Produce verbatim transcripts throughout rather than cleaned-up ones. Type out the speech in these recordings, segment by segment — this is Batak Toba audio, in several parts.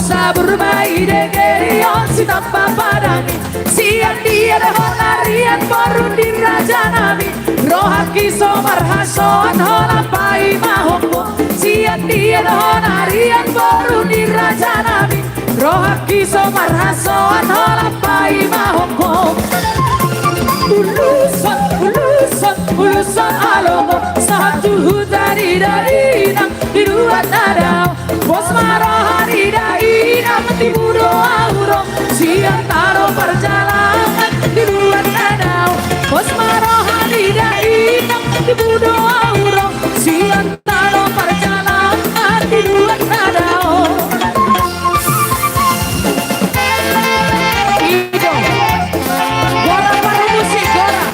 Sabur ma i dengke on, Sitamba Padang i. Sian dia do ho na rian, boru ni raja nami? Rohangki so marhasoan, holan paima hongkong. Sian dia do ho na rian, boru ni raja nami? Rohangki so marhasoan, holan paima hongkong. Uluson, uluson, uluson alogo, sahat tu huta ni dainang, di luat na dao. Pos ma roha ni dainang, tibu do au ro, sian tano parjalangan, di luat na dao. Pos ma roha ni dainang, tibu do au ro, sian tano parjalangan, di luat na dao. I do. Gorak parmusik, gorak.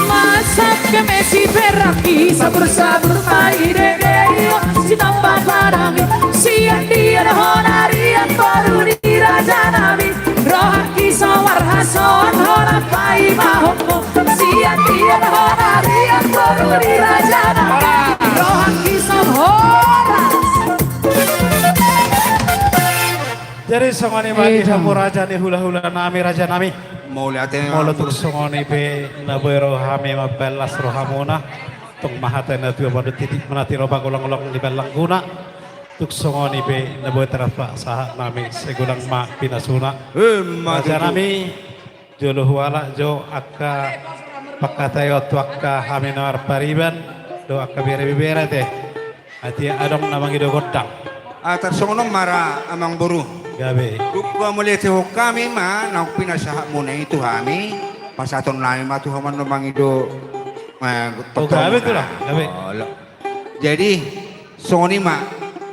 Masak keme si perak i, sabur-sabur ma i dengke on, Sitamba Padang i. Sian dia do ho na rian, boru ni raja nami? Rohangki so marhasoan, holan paima hongkong. Sian dia do ho na rian, boru ni raja nami? Rohangki so, horas. Jadi songon i ma di hamu raja ni hula-hula nami, raja nami. Mauliate. Molo tung songon i pe na boi rohami mambalas rohamuna, tung ma hata ni na tua, mandok titik ma na tiloba, golanggolang di ballangguna. Tung songon i pe na boi tarpasahat nami, sai godang ma pinasuna. Emma tutu. Raja nami, jolo hualap jo angka pangkataion tu angka hami na marpariban dohot angka bere-bere, ate. Atia adong na mangido gondang. Ah, tarsongon on ma ra, amangboru. Gabe. Dung mauliatehon hami ma naung pinasahatmuna i tu hami, pasahaton nami ma tu hamu annon mangido, eh, oh, gabe tu lah, gabe. Olo. Jadi songon i ma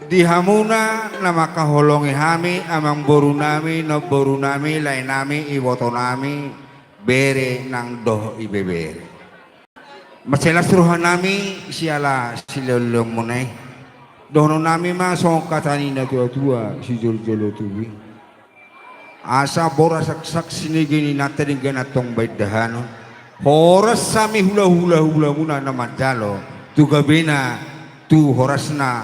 di hamuna na mangkaholongi hami, amangboru nami, namboru nami, lae nami, iboto nami, bere nang dohot ibebere. Mansai las roha nami siala silehonlehonmuna i. Dohonon nami ma songon hata ni na tua-tua, sijolojolo tubu i. Asa boras saksak sinege ni inanta denggan antong baen dahanon. Horas hami hula-hula, hulamuna na manjalo tu gabena, tu horasna,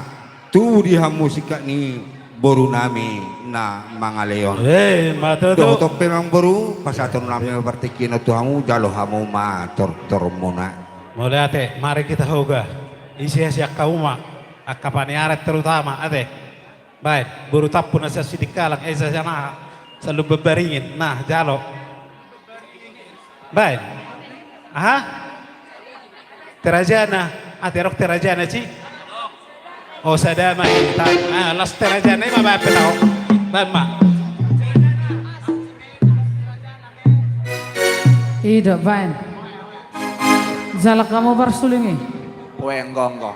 tu di hamu singkat ni boru nami na mangaleon. Eh, ma tutu. Dohot on pe, amangboru, pasahaton nami ma partingkian on tu hamu, jalo hamu ma tortormuna. Mauliate, mari hita hoga. Ise-ise angka uma, angka paniaran terutama, ate. Baen, boru Tampu na sian Sidikalang, eh, sian aha, sian Lumban Baringin. Nah, jalo. Baen. Aha? Terajana. Ah, terok terajana, ci. Oh, sada ma i. Ta-, ah, las terajana i ma, baen pe tau. Baen ma. I do, baen. Jalak hamu parsuling i. Weh, enggo, enggo.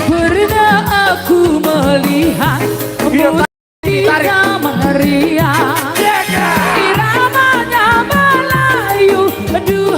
Pernah aku melihat musik meriah, iramanya Melayu, dua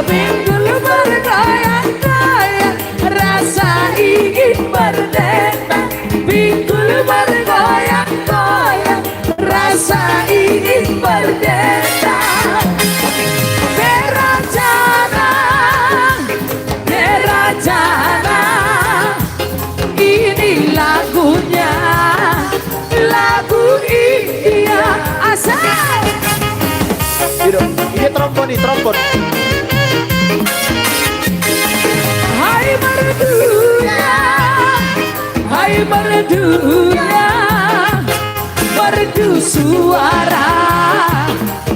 Pinggul bergoyang-goyang, rasa ingin berdendang. Pinggul bergoyang-goyang, rasa ingin berdendang. Dera janang, dera janang, ini lagunya. Lagu India. Asik. Ido, ido trombon, ido trombon. Hai merdu ya, hai merdu ya, merdu suara.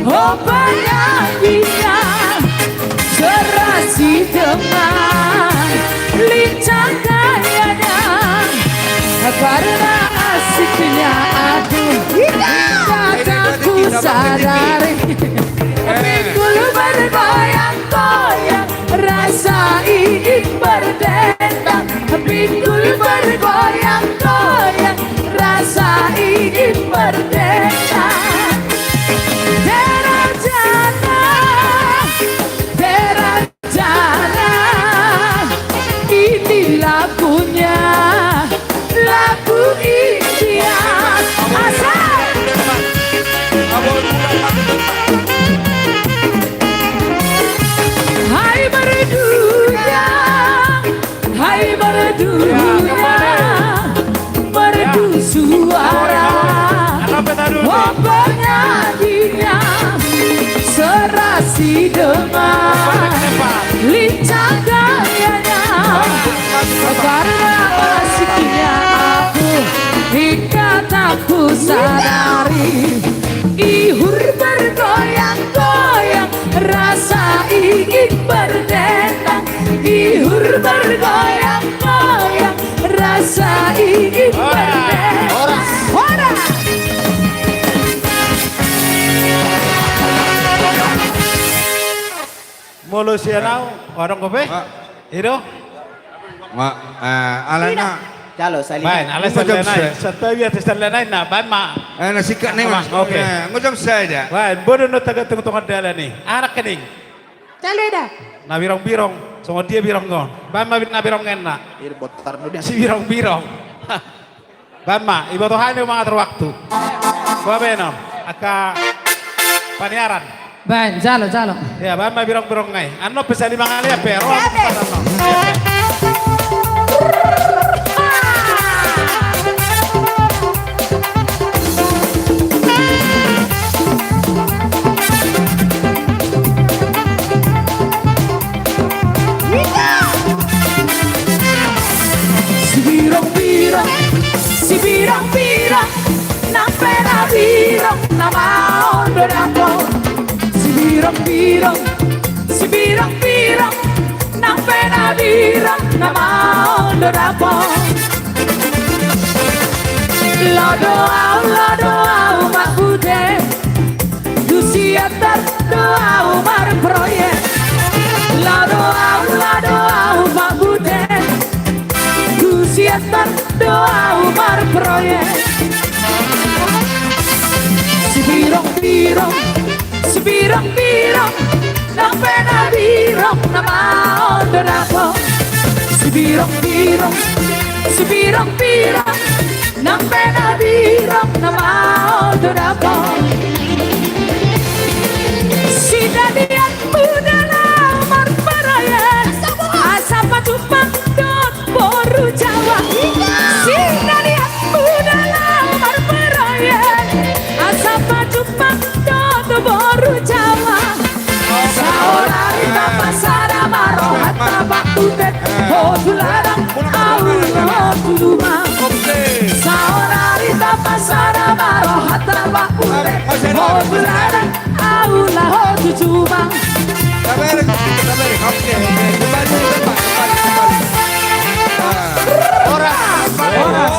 Oh, penyanyinya serasi dengan lincah gayanya. Karena asiknya aku, hingga tak ku sadari. Pinggul bergoyang-goyang, rasa ingin berdendang. Pinggul bergoyang-goyang, rasa ingin berdendang. Dera janang, dera janang, ini lagunya, lagu India. Asik. Hai merdu ya, hai merdu ya, merdu suara. Oh, penyanyinya serasi dengan lincah gayanya. Karena asiknya aku, hingga tak ku sadari. Ihur bergoyang-goyang, rasa ingin berdendang. Ihur bergoyang-goyang, rasa ingin berdendang. Horas. Horas. Molo sian au, adong dope? Ido? Ma, eh, alana. Jalo, sali. Baen, ala sali nai. Satabi ate sali nai na, baen ma. Eh, na singkat ni, Mas. Oke. Ngojom saja. Baen, bodo no taga tengah-tengah dalan ni. Arak kening. Jalo da. Na birong-birong, songon dia birong on. Baen ma na birong on na. Sibirong-birong. Baen ma, iboto hami do mangatur waktu. Boa be on, angka paniaran. Baen, jalo, jalo. Ia, baen ma birong-birong nai. Annon pe sali mangalea pe, roha. Sibirong-birong, sibirong-birong, nang pe na birong na maol do dapot. Sibirong-birong, sibirong-birong, nang pe na birong na maol do dapot. Lao do au, lao do au mambute. Tu Siantar do au marproyek. Lao do au, lao do au mambute. Tu Siantar do au marproyek. Sibirong-birong, sibirong-birong, nang pe na birong na maol do dapot. Sibirong-birong, sibirong-birong, nang pe na birong na maol do dapot. Sidalianmu da laho marproyek, asa pajumpang dohot boru Jawa. Sidalianmu da laho marproyek, asa pajumpang dohot boru Jawa. Saonari tapasada ma rohanta Pak Butet, ho tu ladang, au laho tu jumang. Saonari tapasada ma rohanta Pak Butet, ho tu ladang, au laho tu jumang. Sabar, sabar. Oke, oke. Kembali ke tempat, kembali, kembali. Ah. Horas, horas,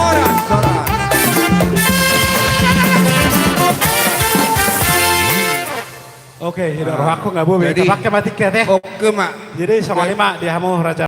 horas. Oke, ido rohangku, nga boi be. Jadi, tapake ma tingki ate. Oke ma. Jadi songon i ma di hamu raja.